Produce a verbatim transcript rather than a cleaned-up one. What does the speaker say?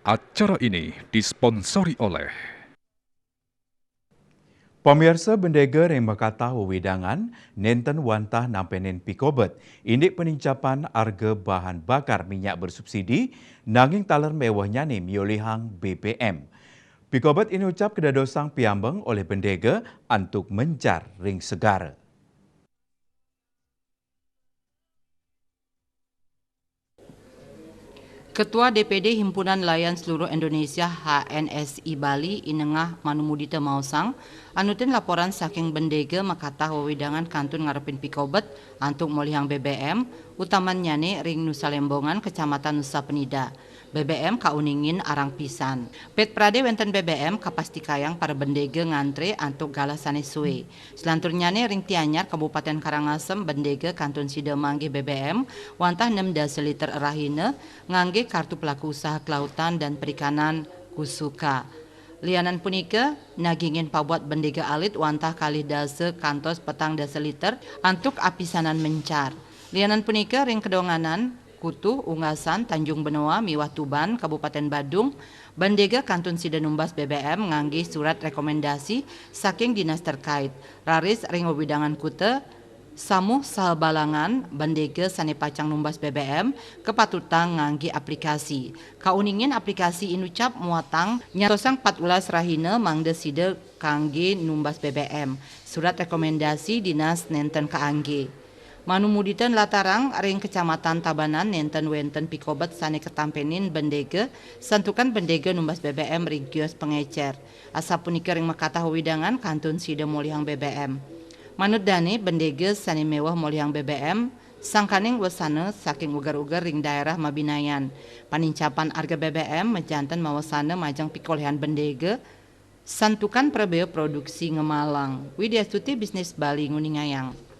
Acara ini disponsori oleh Pamiarsa, bendega ring makatah wewidangan, nenten wantah nampenin pikobet, indik penincapan arga bahan bakar minyak bersubsidi, nanging taler mewehnyane miolihang B B M. Pikobet inucap kadadosang piambeng olih bendega antuk mencar ring segara. Ketua D P D Himpunan Nelayan Seluruh Indonesia, H N S I, Bali, I Nengah Manu Mudita maosang, anutin laporan saking bendega makatah wewidangan kantun ngarepin pikobet antuk molihang B B M, utamannyane ring Nusa Lembongan, Kecamatan Nusa Penida. B B M kauningin arang pisan. Pit prade wenten B B M, kapastikayang para bendega ngantre antuk galah sane sue. Selanturnyane ring Tianyar, Kabupaten Karangasem, bendega kantun sida manggih B B M wantah nem dasa liter rahina ngangge kartu pelaku usaha kelautan dan perikanan, KUSUKA. Lianan punika, nagingin pabuat bendega alit wantah kalih dasa kantos petang dasa liter antuk apisanan mencar. Lianan punika, ring Kedonganan, Kutuh, Unggasan, Tanjung Benoa, miwah Tuban, Kabupaten Badung, bendega kantun sida numbas B B M ngangge surat rekomendasi saking dinas terkait. Raris ring wewidangan kuta, Samuh saha Balangan, bendega sane pacang numbas B B M kapatutang ngangge aplikasi. Kauningin aplikasi inucap muatang nyantosang patbelas rahina mangda sida kangge numbas B B M. Surat rekomendasi dinas nenten kaangge. Manu Mudita nlatarang, ring Kecamatan Tabanan nenten wenten pikobet sane katampenin bendega, santukan bendega numbas B B M ring kios pengecer. Asapunika ring makatah wewidangan kantun sida molihang B B M. Manut dane, bendega sane meweh molihang B B M sangkaning wesana saking uger-uger ring daerah mabinayan. Panincapan arga B B M majanten mawesana majeng pikolihan bendega, santukan prabea produksi ngemalang. Widya Stuti, Bisnis Bali, nguningayang.